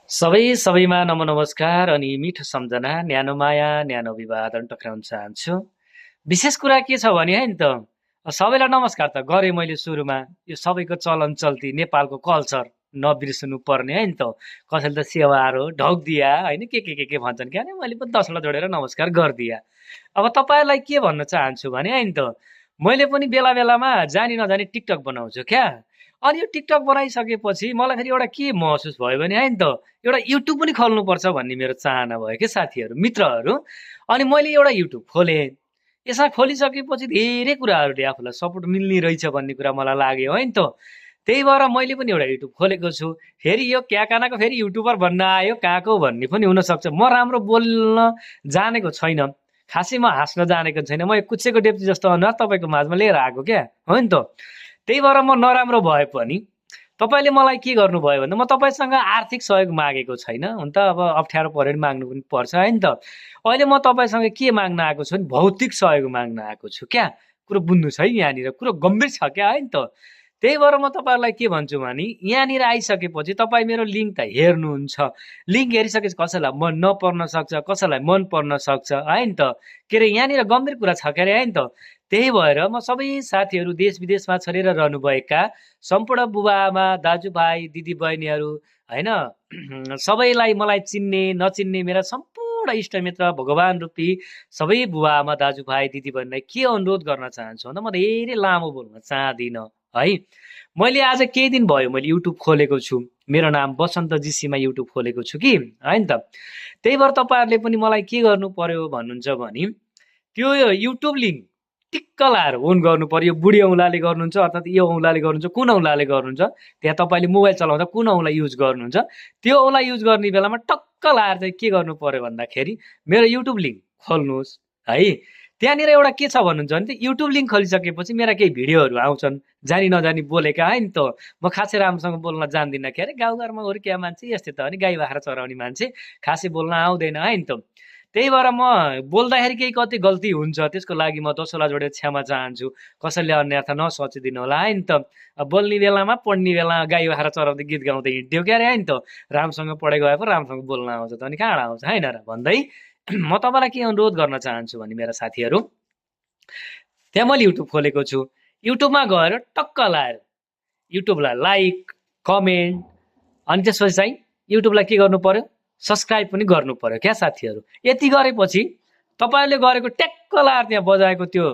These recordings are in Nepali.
सबैमा नमस्कार अनि मिठो सम्झना, न्यानो माया, न्यानो अभिवादन टक्राउन चाहन्छु। विशेष कुरा के छ भने है नि त, सबैलाई नमस्कार त गरेँ मैले सुरुमा। यो सबैको चलन चल्ती नेपालको कल्चर नबिर्सनु पर्ने है नि त। कसैले त सेवारो ढोक दिया होइन, के भन्छन् क्या, मैले पनि 10 वटा जोडेर नमस्कार गरिदिया। अब तपाईँहरूलाई के भन्न चाहन्छु भने है नि त, मैले पनि बेला बेलामा जानी नजानी टिकटक बनाउँछु क्या। अनि यो टिकटक बनाइसकेपछि मलाई फेरि एउटा के महसुस भयो भने है नि त, एउटा युट्युब पनि खोल्नुपर्छ भन्ने मेरो चाहना भयो के साथीहरू, मित्रहरू। अनि मैले एउटा युट्युब खोलेँ। यसमा खोलिसकेपछि धेरै कुराहरूले आफूलाई सपोर्ट मिल्ने रहेछ भन्ने कुरा मलाई लाग्यो है नि त। त्यही भएर मैले पनि एउटा युट्युब खोलेको छु। फेरि यो क्याकानाको फेरि युट्युबर भन्न आयो कहाँको भन्ने पनि हुनसक्छ। म राम्रो बोल्न जानेको छैन, खासै म हाँस्न जानेको छैन। म कुच्चेको डेप्ची जस्तो अनुहार तपाईँको माझमा लिएर आएको क्या हो नि त। त्यही भएर म नराम्रो भए पनि तपाईँले मलाई के गर्नुभयो भन्दा, म तपाईँसँग आर्थिक सहयोग मागेको छैन। हुन त अब अप्ठ्यारो पऱ्यो भने माग्नु पनि पर्छ है नि त। अहिले म तपाईँसँग के माग्न आएको छु भने भौतिक सहयोग माग्न आएको छु क्या। कुरो बुझ्नु छ है, यहाँनिर कुरो गम्भीर छ क्या है नि त। त्यही भएर म तपाईँहरूलाई के भन्छु भने, यहाँनिर आइसकेपछि तपाईँ मेरो लिङ्क त हेर्नुहुन्छ। लिङ्क हेरिसकेपछि कसैलाई मन नपर्न सक्छ, कसैलाई मन पर्न सक्छ है नि त। के अरे यहाँनिर गम्भीर कुरा छ के अरे है नि त। त्यही भएर म सबै साथीहरू देश विदेशमा छरेर रहनुभएका सम्पूर्ण बुबाआमा, दाजुभाइ, दिदीबहिनीहरू होइन, सबैलाई मलाई चिन्ने नचिन्ने मेरा सम्पूर्ण इष्टमित्र भगवान रूपी सबै बुबाआमा, दाजुभाइ, दिदीबहिनीलाई के अनुरोध गर्न चाहन्छु भन्दा, म धेरै लामो बोल्न चाहदिनँ है। मैले आज केही दिन भयो मैले युट्युब खोलेको छु। मेरो नाम बसन्त जीसीमा युट्युब खोलेको छु कि है नि त। त्यही भएर तपाईँहरूले पनि मलाई के गर्नु पर्यो भन्नुहुन्छ भने, त्यो युट्युब लिङ्क टिक्क लाएर ओन गर्नु पर्यो। बुढी औँलाले गर्नुहुन्छ अर्थात् यो औँलाले गर्नुहुन्छ, कुन औँलाले गर्नुहुन्छ, त्यहाँ तपाईँले मोबाइल चलाउँदा कुन औँला युज गर्नुहुन्छ, त्यो औँला युज गर्ने बेलामा टक्क लाएर चाहिँ के गर्नु पर्यो भन्दाखेरि, मेरो युट्युब लिङ्क खोल्नुहोस् है। त्यहाँनिर एउटा के छ भन्नुहुन्छ भने, त्यो युट्युब लिङ्क खोलिसकेपछि मेरा केही भिडियोहरू आउँछन् जानी नजानी बोलेका है नि त। म खासै राम्रोसँग बोल्न जान्दिनँ के अरे, गाउँघरमा हुर्किया मान्छे यस्तै त हो नि, गाई बाख्रा चराउने मान्छे, खासै बोल्न आउँदैन है नि त। त्यही भएर म बोल्दाखेरि केही कति गल्ती हुन्छ, त्यसको लागि म 10 वटा जोडेर क्षमा चाहन्छु। कसैले अन्यथा नसोचिदिनु होला है नि त। बोल्ने बेलामा पढ्ने बेला गाई बाख्रा चराउँदै गीत गाउँदै हिँड्थ्यो क्या अरे है नि त। राम्रोसँग पढेको भए पो राम्रोसँग बोल्न आउँछ त, अनि कहाँबाट आउँछ होइन र भन्दै म तपाईँलाई के अनुरोध गर्न चाहन्छु भने, मेरा साथीहरू, त्यहाँ मैले युट्युब खोलेको छु। युट्युबमा गएर टक्क लाएर युट्युबलाई लाइक, कमेन्ट, अनि त्यसपछि चाहिँ युट्युबलाई के गर्नु पर्यो, सब्सक्राइब पनि गर्नु पर्यो क्या साथीहरू। यति गरेपछि तपाईँहरूले गरेको ट्याक्क लाएर त्यहाँ बजाएको त्यो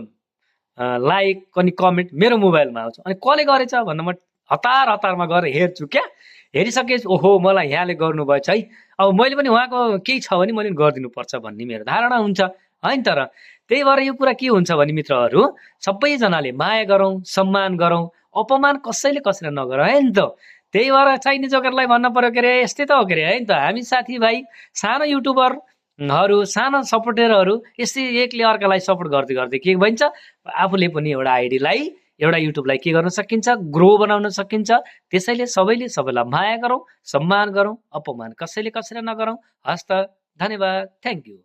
लाइक अनि कमेन्ट मेरो मोबाइलमा आउँछ। अनि कसले गरेछ भन्दा, म हतारमा गएर हेर्छु क्या। हेरिसकेपछि ओहो मलाई यहाँले गर्नुभएछ है, अब मैले पनि उहाँको केही छ भने मैले गरिदिनुपर्छ भन्ने मेरो धारणा हुन्छ है नि त। र त्यही भएर यो कुरा के हुन्छ भने मित्रहरू, सबैजनाले माया गरौँ, सम्मान गरौँ, अपमान कसैले कसैलाई नगर है नि त। त्यही भएर चाहिने जोकरलाई भन्न पर्यो के अरे, यस्तै त हो के अरे है नि त। हामी साथीभाइ सानो युट्युबरहरू, सानो सपोर्टरहरू यस्तै एकले अर्कालाई सपोर्ट गर्दै गर्दै के भन्छ, आफूले पनि एउटा आइडीलाई, एउटा युट्युबलाई के गर्न सकिन्छ, ग्रो बनाउन सकिन्छ। त्यसैले सबैले सबैलाई माया गरौँ, सम्मान गरौँ, अपमान कसैले कसैलाई नगरौँ। हस्त, धन्यवाद, थ्याङ्क यू।